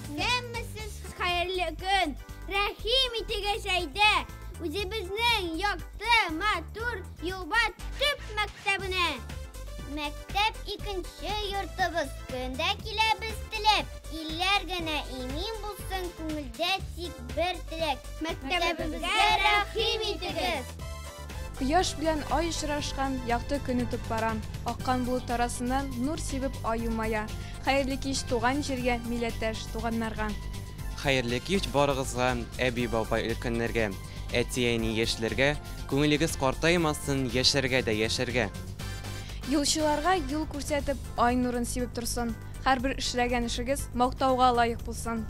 Исәнмесез, хәерле көн! Рәхим итегез әйдә, үзебезнең якты, матур Юлбат төп мәктәбенә! Мәктәп икенче йортыбыз, көндә киләбез теләп, илләр генә имин булсын, күңелдә тик бер теләк. Мәктәбебезгә рәхим итегез! Кояш белән ай очрашкан якты көн үтеп бара. Аккан болыт арасыннан нур сибеп ай елмая. Хәерле кич туган җиргә, милләттәш туганнарга. Хәерле кич барыгызга, әби-бабай өлкәннәргә, әти-әни яшьләргә, күңелегез картаймасын, яшәргә дә яшәргә. Юлчыларга юл күрсәтеп, ай нурын сибеп торсын. Һәрбер эшләгән эшегез мактауга лаек булсын.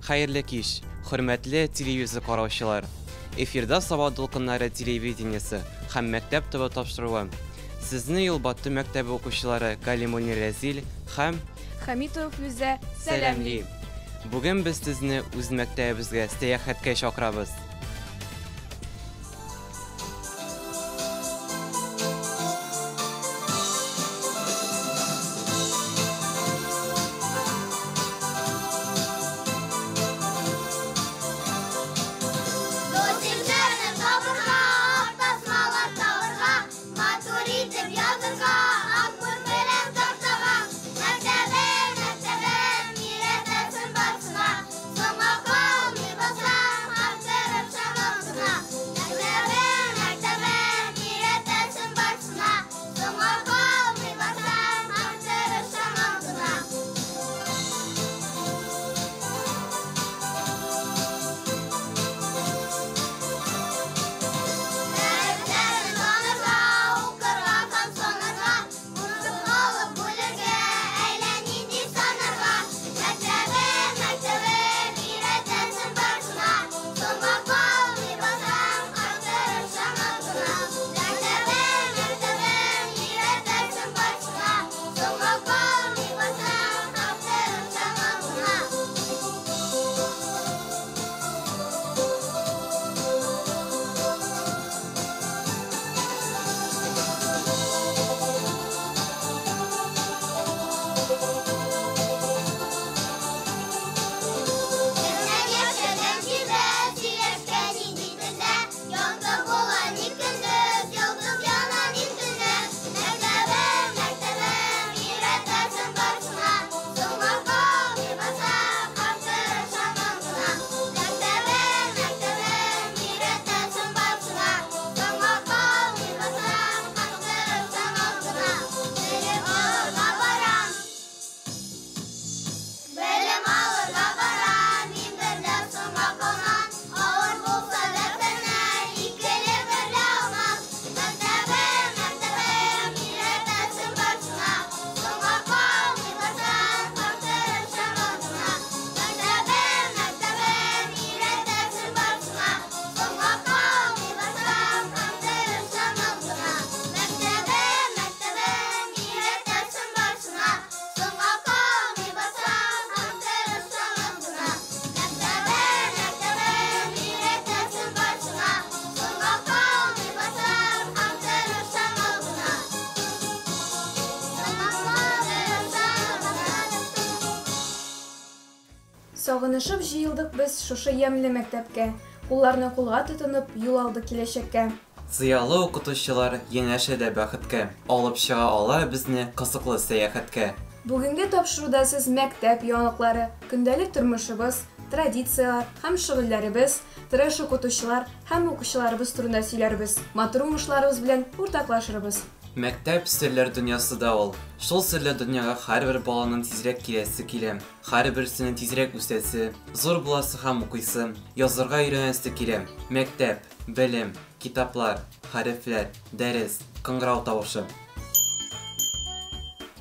Хәерле кич, хөрмәтле телевизор караучылар! Эфирда Саба дулкыннары телевидениесе һәм Мәктәп ТВ тапшыруы. Сезне Юлбатты мәктәбе укучылары Галимуллин Рәзил һәм Хәмитова Флүзә сәламли. Бүген без сезне үз мәктәбебезгә сәяхәткә чакырабыз. Досирләрне табырга, ак тасмалар табырга, матур итеп язырга, ак бор белән тактага. Мәктәбем, мәктәбем, өйрәтәсең барсына, соңга калмый басам, һәм тырышам алдына. Мәктәбем, мәктәбем, өйрәтәсең барсына, соңга калмый басам, һәм тырышам алдына. Хәрефләрне танырга, укырга һәм санарга, кушып алып бүлергә, әллә нинди санарга. Мәктәбем, мәктәбем, өйрәтәсең барсына, соңга калмый басам, һәм тырышам алдына. Мәктәбем, мәктәбем, өйрәтәсең барсына, соңга калмый басам, һәм тырышам алдына. Кемнәр яшәгән җирдә, сөйләшкән нинди телдә, якты була ни көндез, йолдыз яна ни төнлә. Мәктәбем, мәктәбем, өйрәтәсең барсына, соңга калмый басам, һәм тырышам алдына. Мәктәбем, мәктәбем, өйрәтәсең барсына, соңга калмый басам, һәм тырышам алдына. Белем алырга барам. Белем алырга барам, мин бер дә соңга калмам. Авыр булса да фәннәр, икеле берле алмам. Мәктәбем, мәктәбем, өйрәтәсең барсына, соңга калмый басам, һәм тырышам алдына. Мәктәбем, мәктәбем, өйрәтәсең барсына, соңга калмый басам, һәм тырышам алдына. Мәктәбем, мәктәбем, өйрәтәсең барсына, соңга калмый басам, һәм тырышам алдына. Мәктәбем, мәктәбем, өйрәтәсең барсына, соңга калмый басам, һәм тырышам алдына. Соңга калмый басам, Сагынышып җыелдык без шушы ямьле мәктәпкә. Кулларны кулга тотынып, юл алдык киләчәккә. Зыялы укытучылар янәшәдә бәхеткә, алып чыга алар безне кызыклы сәяхәткә. Бүгенге тапшыруда сез мәктәп яңалыклары, көндәлек тормышыбыз, традицияләр һәм шөгыльләребез, тырыш укытучылар һәм укучыларыбыз турында сөйләрбез, матур уңышларыбыз белән уртаклашырбыз. Мәктәп серләр дөньясы да ул. Шул серле дөньяга һәрбер баланың тизрәк киләсе килә. Һәрберсенең тизрәк үсәсе, зур буласы һәм укыйсы, язырга өйрәнәсе килә. Мәктәп, белем, китаплар, хәрефләр, дәрес, кыңгырау тавышы.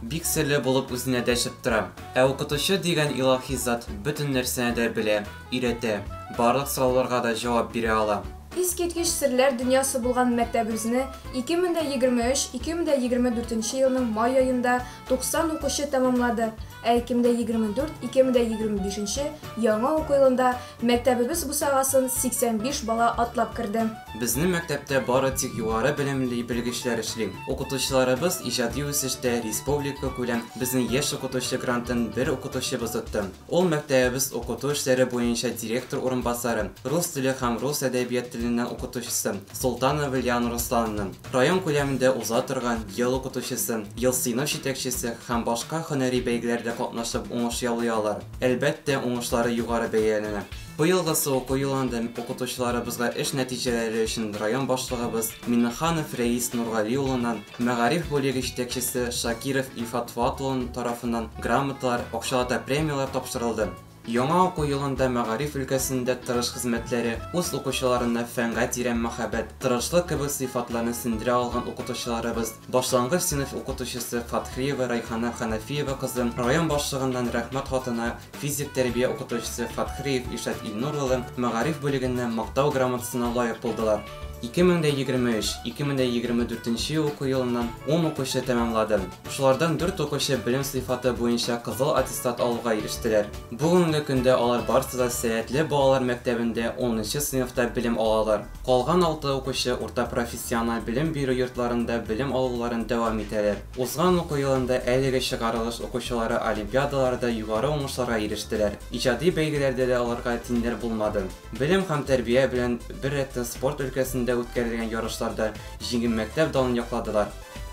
Бик серле булып үзенә дәшеп тора. Ә укытучы дигән илаһи зат бөтен нәрсәне дә белә, өйрәтә, барлык сорауларга да җавап бирә ала. Искиткеч серләр дөньясы булган мәктәбебезне 2023-2024 елның май аенда 90 укучы тәмамлады, ә 2024-2025 яңа уку елында мәктәбебез бусагасын 85 бала атлап керде. Безнең мәктәптә бары тик югары белемле белгечләр эшли. Укытучыларыбыз иҗади үсештә республика күләм безнең яшь укытучы грантын бер укытучыбыз отты. Ул мәктәбебез укыту эшләре буенча директор урынбасары, рус теле һәм рус әдәбият теленнән укытучысы Солтанова Лиана Руслановна. Район күләмендә уза торган ел укытучысы, ел сыйныф җитәкчесе һәм башка һөнәри бәйгеләрдә катнашып уңыш яулый алар. Әлбәттә, уңышлары югары бәяләнә. Быелгысы уку елында укытучыларыбызга эш нәтиҗәләре өчен район башлыгыбыз Миннеханов Рәис Нургали улыннан, мәгариф бүлеге җитәкчесе Шакиров Илфат Фуат улы тарафыннан грамоталар, акчалата премияләр тапшырылды. Яңа уку елында мәгариф өлкәсендә тырыш хезмәтләре, үз укучыларына фәнгә тирән мәхәббәт, тырышлык кебек сыйфатларны сеңдерә алган укытучыларыбыз, башлангыч сыйныф укытучысы Фатхриева Райхана Ханафиева кызы, район башлыгыннан рәхмәт хатына физик тәрбия укытучысы Фатхриев Илшат Илнур улы мәгариф бүлегеннән мактау грамотасына лаек булдылар. 2023-2024 уку елыннан 10 укучы тәмамлады. Шулардан 4 укучы белем сыйфаты буенча кызыл аттестат алуга ирештеләр. Бүгенге көндә алар барысы да сәләтле балалар мәктәбендә 10 сыйныфта белем алалар. Калган 6 укучы урта профессиональ белем бирү йортларында белем алуларын дәвам итәләр. Узган уку елында әлеге чыгарылыш укучылары олимпиадаларда югары уңышларга ирештеләр. Иҗади бәйгеләрдә дә аларга тиңнәр булмады. Белем һәм тәрбия белән бер рәттән спорт өлкәсендә үткәрелгән ярышларда җиңел мәктәп данын якладылар.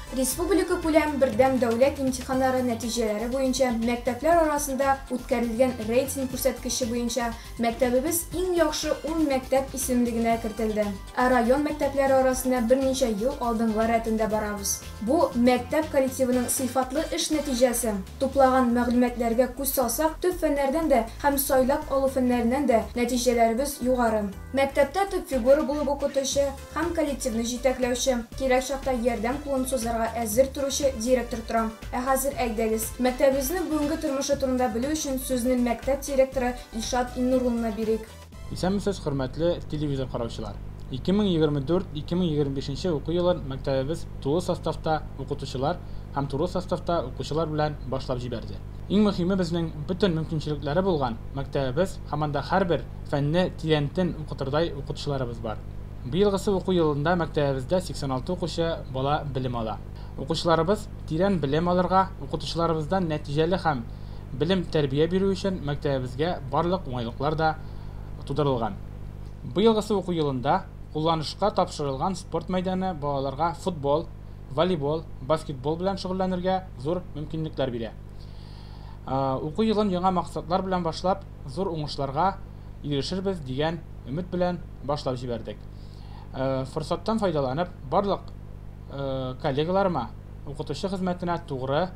Республика күләм бердәм дәүләт имтиханнары нәтиҗәләре буенча мәктәпләр арасында үткәрелгән рейтинг күрсәткече буенча мәктәбебез иң яхшы 10 мәктәп исемлегенә кертелде. Ә район мәктәпләре арасында берничә ел алдынгылар рәтендә барабыз. Бу мәктәп коллективының сыйфатлы эш нәтиҗәсе. Туплаган мәгълүматларга күз салсак, төп фәннәрдән дә һәм сайлап алу фәннәреннән дә нәтиҗәләребез югары. Мәктәптә төп фигура булып укытучы һәм коллективны җитәкләүче, кирәк чакта ярдәм кулын сузарга әзер торучы директор тора. Ә хәзер әйдәгез, мәктәбебезнең бүгенге тормышы турында белү өчен сүзне мәктәп директоры Илшат Илнур улына бирик. Исәнмесез, хөрмәтле телевизор караучылар. 2024-2025 уку елын мәктәбебез тулы составта укытучылар һәм тулы составта укучылар белән башлап җибәрде. Иң мөһиме безнең бөтен мөмкинчелекләре булган мәктәбебез һәм анда һәрбер фәнне тирәнтен укытырдай укытучыларыбыз бар. Быелгысы уку елында мәктәбебездә 86 укучы бала белем ала. Укучыларыбыз тирән белем алырга, укытучыларыбыздан нәтиҗәле һәм белем тәрбия бирү өчен мәктәбебезгә барлык уңайлыклар да тудырылган. Быелгысы уку елында кулланышка тапшырылган спорт мәйданы балаларга футбол, волейбол, баскетбол белән шөгыльләнергә зур мөмкинлекләр бирә. Уку елын яңа максатлар белән башлап, зур уңышларга ирешербез дигән өмет белән башлап җибәрдек. Форсаттан файдаланып, барлык коллегаларыма укытучы хезмәтенә тугры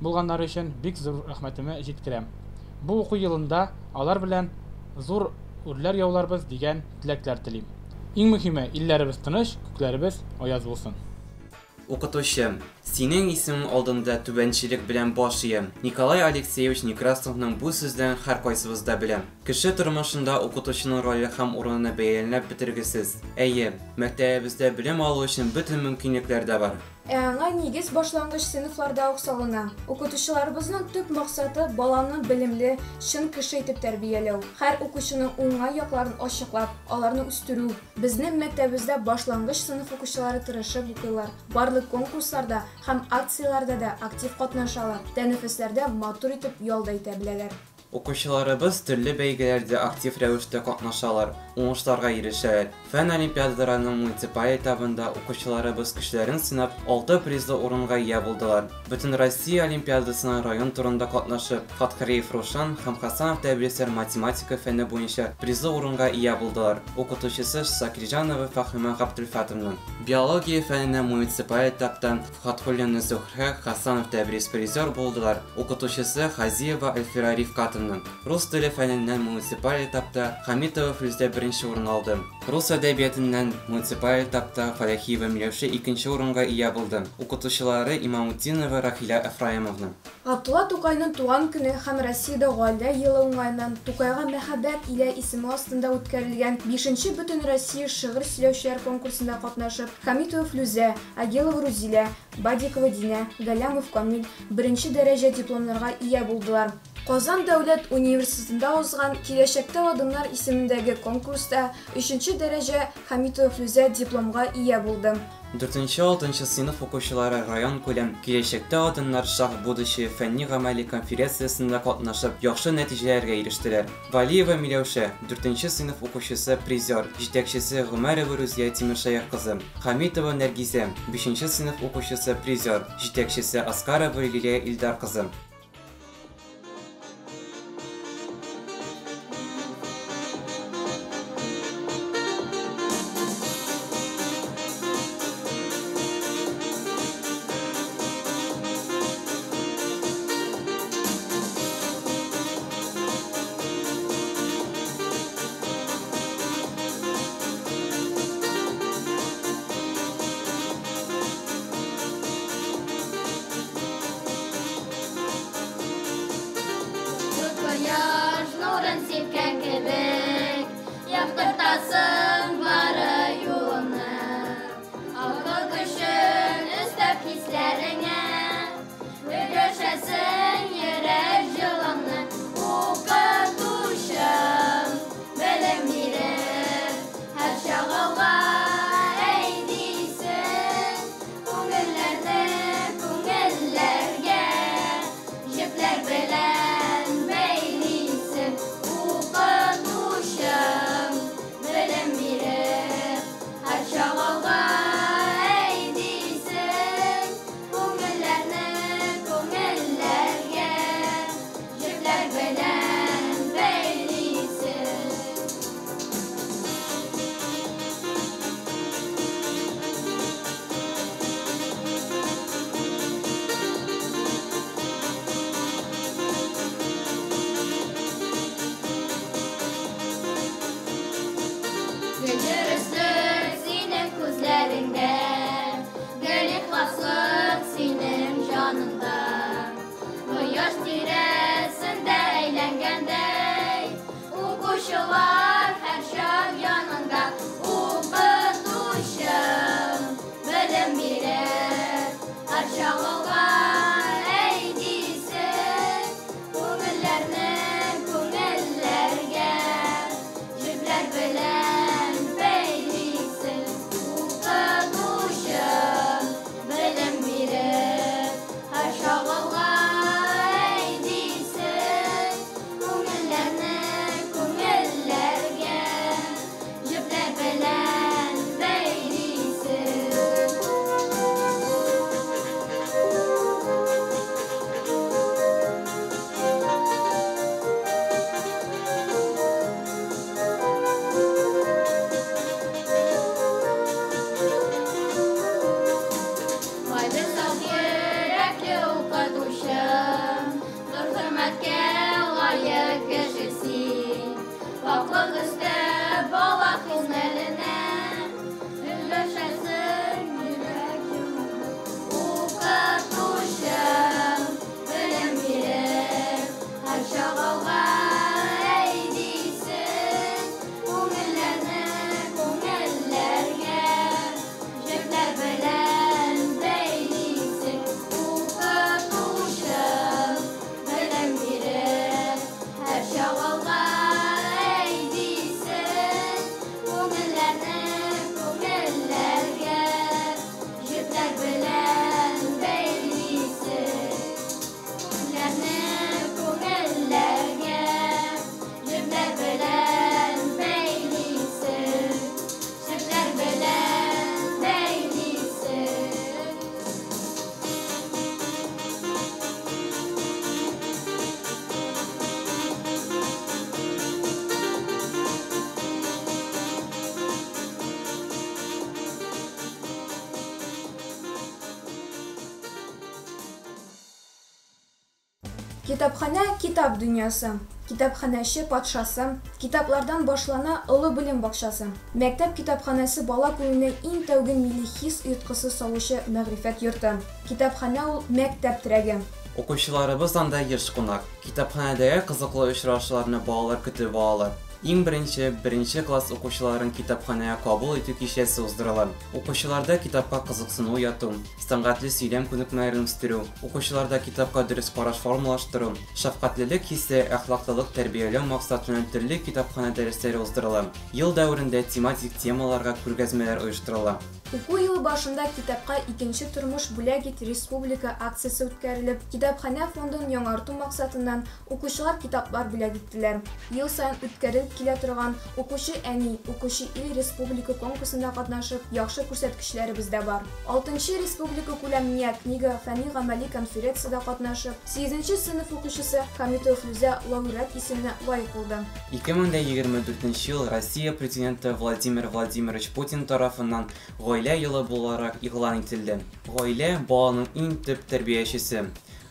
булганнары өчен бик зур рәхмәтемне җиткерәм. Бу уку елында алар белән зур үрләр яуларбыз дигән теләкләр телим. Иң мөһиме, илләребез тыныч, күкләребез аяз булсын. Укытучы, синең исемең алдында түбәнчелек белән баш иям. Николай Алексеевич Некрасовның бу сүзләрен һәркайсыбыз да белә. Кеше тормышында укытучының роле һәм урыны бәяләнеп бетергесез. Әйе, мәктәбебездә белем алу өчен бөтен мөмкинлекләр дә бар. Ә аңа нигез башлангыч сыйныфларда ук салына. Укытучыларыбызның төп максаты баланы белемле, чын кеше итеп тәрбияләү. Һәр укучының уңай якларын ачыклап, аларны үстерү. Безнең мәктәбебездә башлангыч сыйныф укучылары тырышып укыйлар. Барлык конкурсларда һәм акцияләрдә дә актив катнашалар. Тәнәфесләрдә матур итеп ял да итә беләләр. Укучыларыбыз төрле бәйгеләрдә актив рәвештә катнашалар, уңышларга ирешәләр. Фән олимпиадаларының муниципаль этабында укучыларыбыз көчләрен сынап, 6 призлы урынга ия булдылар. Бөтенроссия олимпиадасының район турында катнашып, Фатхриев Рушан һәм Хасанов Тәбрисләр математика фәне буенча призлы урынга ия булдылар. Укытучысы Сакирҗанова Фахима Габделфатовна. Биология фәненә муниципаль этапта Фатхуллина Зөһрә, Хасанов Тәбрис призер булдылар. Укытучысы Хазиева Эльфира Рифкатовна. урынны. Рус теле фәненнән муниципаль этапта Хамитова Флүзә беренче урын алды. Рус әдәбиятыннан муниципаль этапта Фәләхиева Миләүшә икенче урынга ия булды. Укытучылары Имамутдинова Рахилә Эфраимовна. Габдулла Тукайның туган көне һәм Россиядә гаилә елы уңаеннан Тукайга мәхәббәт илә исеме астында үткәрелгән 5нче Бөтенроссия шигырь сөйләүчеләр конкурсында катнашып, Хамитова Флүзә, Агилова Рузилә, Бадикова Динә, Галямов Камил беренче дәрәҗә дипломнарга ия булдылар. Казан дәүләт университетында узган Киләчәктә адымнар исемендәге конкурста 3нче дәрәҗә Хамитова Флүзә дипломга ия булды. 4-6 сыйныф укучылары район күләм Киләчәктә адымнар шаг будущее фәнни гамәли конференциясендә катнашып, яхшы нәтиҗәләргә ирештеләр. Валиева Миләүшә, 4нче сыйныф укучысы, призер, җитәкчесе Гомәрова Рузия Тимершәех кызы. Хамитова Нәргизә, 5нче сыйныф укучысы, призер, җитәкчесе Аскарова Лилия Илдар кызы. Кояш нурын сипкән кебек, яктыртасың бары юлымны. Акыл көчен өстәп хисләреңә, өлгәшәсең йөрәк җылыңны. Укытучым, белем биреп, һәр чагылга әйдисең. Күңелләрне күңелләргә җепләр белән. Дөрөслек синең күзләреңдә, гел ихласлык синең җаныңда. Кояш тирәсендә әйләнгәндәй, укучылар һәрчак яныңда. Укытучым, белем биреп, һәрчак алга әйдисең. Күңелләрне күңелләргә җепләр белән. Паклык өстәп бала күңеленә, өлгәшәсең йөрәк җылыңны. Укытучым, белем биреп, һәрчак алга әйдисең. Күңелләрне күңелләргә җепләр белән бәйлисең. Укытучым, белем биреп, һәрчак алга. Китапханә – китап дөньясы. Китапханәче патшасы, Китаплардан башлана олы белем бакчасы. Мәктәп китапханәсе бала күңеленә иң тәүге милли хис оеткысы салучы мәгърифәт йорты. Китапханә ул, мәктәп терәге. Укучыларыбыз анда еш кунак. Китапханәдәге кызыклы очрашуларны балалар көтеп алалар. Иң беренче, беренче класс укучыларын китапханәгә кабул итү кичәсе уздырыла. Укучыларда китапка кызыксыну уяту, сәнгатьле сөйләм күнекмәләрен үстерү, укучыларда китапка дөрес караш формалаштыру, шәфкатьлелек хисе, әхлаклылык тәрбияләү максатыннан төрле китапханә дәресләре уздырыла. Ел дәверендә тематик темаларга күргәзмәләр оештырыла. Уку елы башында Китапка икенче тормыш бүләк ит республика акциясе үткәрелеп, китапханә фондын яңарту максатыннан укучылар китаплар бүләк иттеләр. Ел саен үткәрелеп килә торган Укучы әни, укучы ил республика конкурсында катнашып, яхшы күрсәткечләребез дә бар. Алтынчы республикакүләм Мия книга фәнни-гамәли конференциядә катнашып, сигезенче сыйныф укучысы Хамитова Флүзә лауреат исеменә лаек булды. 2024 ел Россия Президенты Владимир Владимирович Путин тарафыннан Гаилә елы буларак игълан ителде. Гаилә, баланың иң төп тәрбиячесе.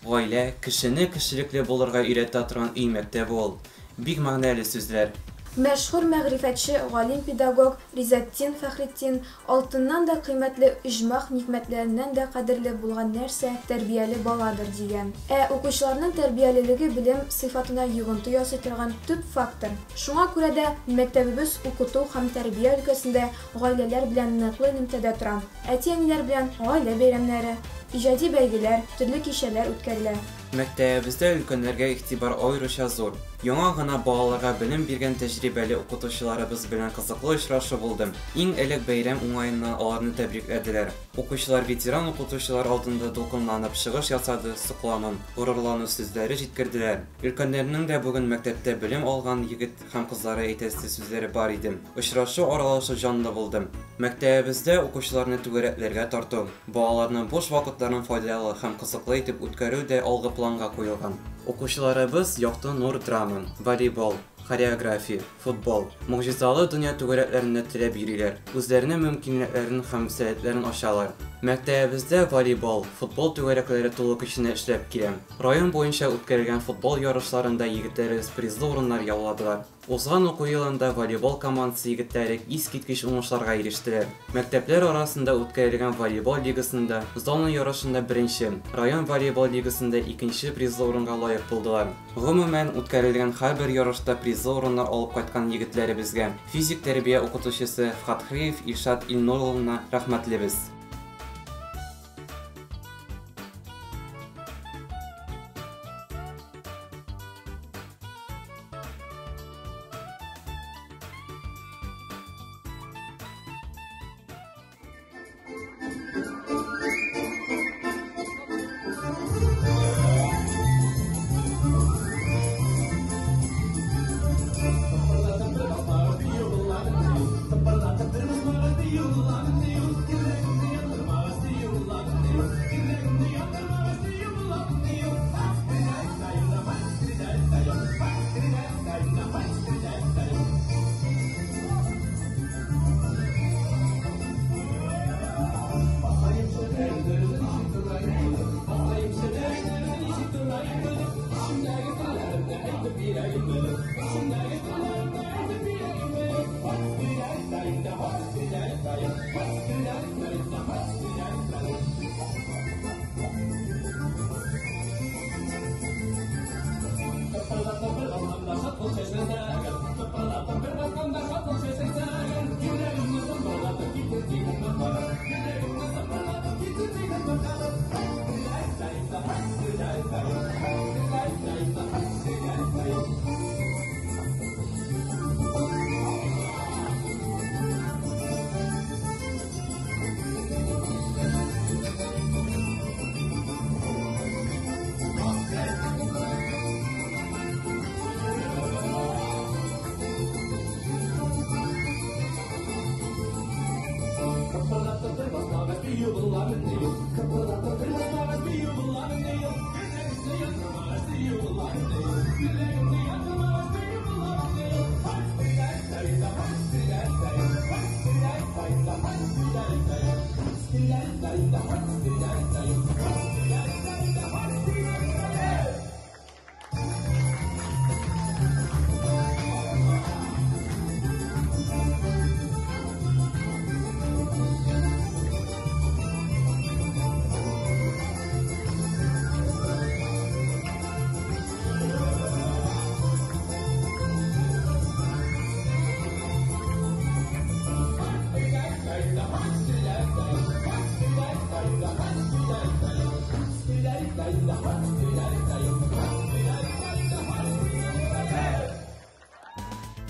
Гаилә, кешене кешелекле булырга өйрәтә торган өй мәктәбе ул. Бик мәгънәле сүзләр. Мәшһүр мәгърифәтче, галим-педагог Ризатдин Фәхретдин, Алтыннан да кыйммәтле, оҗмах нигъмәтләреннән дә кадерле булган нәрсә, тәрбияле баладыр, дигән. Ә укучыларның тәрбиялелеге белем сыйфатына йогынты ясый торган төп фактор. Шуңа күрә дә мәктәбебез укыту һәм тәрбия өлкәсендә гаиләләр белән ныклы элемтәдә тора. Әти-әниләр белән гаилә бәйрәмнәре, иҗади бәйгеләр, төрле кичәләр үткәрелә. Мәктәбебездә өлкәннәргә игътибар аеруча зур. Яңа гына балаларга белем биргән тәҗрибәле укытучыларыбыз белән кызыклы очрашу булды. Иң элек бәйрәм уңаеннан аларны тәбрикләделәр. Укучылар ветеран укытучылар алдында дулкынланып чыгыш ясады, соклану, горурлану сүзләре җиткерделәр. Өлкәннәрнең дә бүген мәктәптә белем алган егет һәм кызлары әйтәсе сүзләре бар иде. Очрашу аралашу җанлы булды. Мәктәбебездә укучыларны түгәрәкләргә тарту, балаларның буш вакытларын файдалы һәм кызыклы итеп үткәрү дә алгы планга куелган. Укучыларыбыз Якты нур драма, волейбол, хореография, футбол, Могҗизалы дөнья түгәрәкләренә теләп йөриләр, үзләренең мөмкинлекләрен һәм сәләтләрен ачалар. Мәктәбебездә волейбол, футбол түгәрәкләре тулы көченә эшләп килә. Район буенча үткәрелгән футбол ярышларында егетләребез призлы урыннар яуладылар. Узган уку елында волейбол командасы егетләре искиткеч уңышларга ирештеләр. Мәктәпләр арасында үткәрелгән волейбол лигасында зона ярышында беренче, район волейбол лигасында икенче призлы урынга лаек булдылар. Гомумән, үткәрелгән һәрбер ярышта призлы урыннар алып кайткан егетләребезгә, физик тәрбия укытучысы Фатхриев Илшат Илнур улына рәхмәтлебез.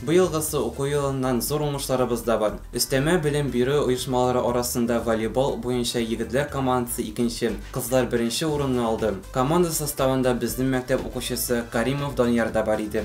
Быелгысы уку елыннан зур уңышларыбыз да бар. Өстәмә белем бирү оешмалары арасында волейбол буенча егетләр командасы икенче, кызлар беренче урынны алды. Команда составында безнең мәктәп укучысы Каримов Данияр да бар иде.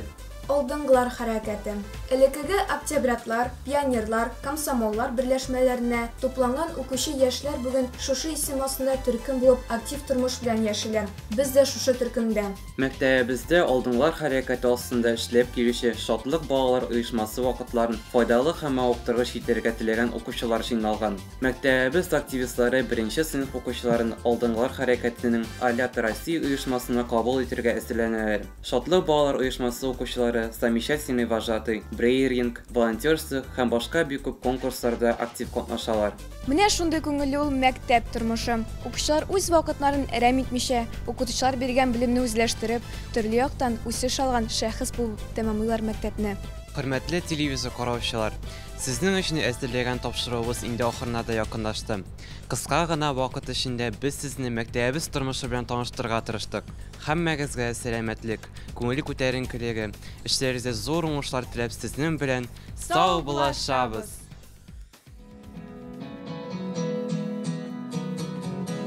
Алдынгылар хәрәкәте. Элеккеге октябрятлар, пионерлар, комсомоллар берләшмәләренә тупланган укучы яшьләр бүген шушы исем астында төркем булып актив тормыш белән яшиләр. Без дә шушы төркемдә. Мәктәбебездә алдынгылар хәрәкәте астында эшләп килүче Шатлык балалар оешмасы вакытларын файдалы һәм мавыктыргыч итәргә теләгән укучылар җыйналган. Мәктәбебез активистлары беренче сыйныф укучыларын алдынгылар хәрәкәтенең Алят Россия оешмасына кабул итәргә әзерләнәләр. Шатлык балалар оешмасы укучылары Замечательный вожатый, брейринг, волонтерство һәм башка бик күп конкурсларда актив катнашалар. Менә шундый күңелле ул мәктәп тормышы. Укучылар үз вакытларын әрәм итмичә, укытучылар биргән белемне үзләштереп, төрле яктан үсеш алган шәхес булып тәмамлыйлар мәктәпне. Хөрмәтле телевизор караучылар, сезнең өчен әзерләгән тапшыруыбыз инде ахырына да якынлашты. Кыска гына вакыт эчендә без сезне мәктәбебез тормышы белән таныштырырга тырыштык. Һәммәгезгә сәламәтлек, күңел күтәренкелеге, эшләрегездә зур уңышлар теләп сезнең белән сау булашабыз.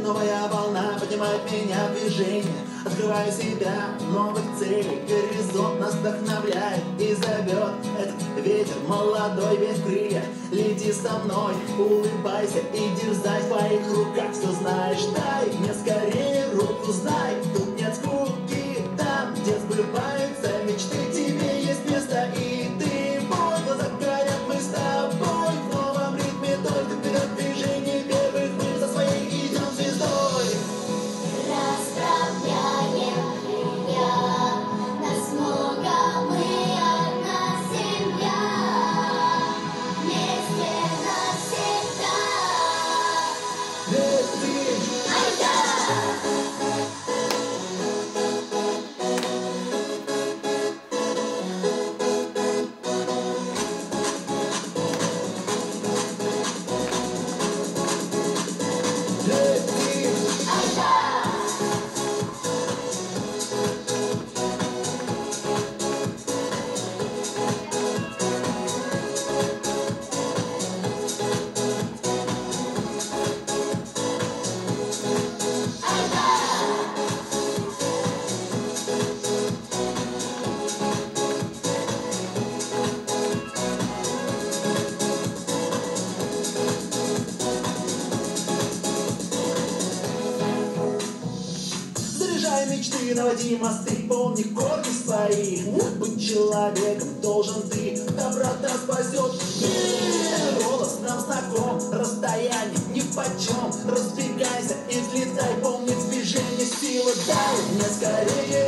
Новая волна поднимает меня в движение, открываю себя новых целей. Горизонт нас вдохновляет и зовет этот ветер молодой, весь крылья. Лети со мной, улыбайся и дерзай, в твоих руках все знаешь. Дай мне скорее руку, знай, тут нет скуки, там, где сбываются мечты, тебе есть место и ты бой. Глаза горят, мы с тобой в новом ритме, только вперед движение первых, мы за своей идем звездой. Расправляем крылья, нас много, мы одна семья, вместе навсегда. Летим! Айда! Летим! Айда! Заряжай мечты, наводи мосты, помни корни свои. Быть человеком должен ты, доброта спасет мир. Голос нам знаком, расстояние нипочем. Разбегайся и взлетай, помни движение силы. Дай мне скорее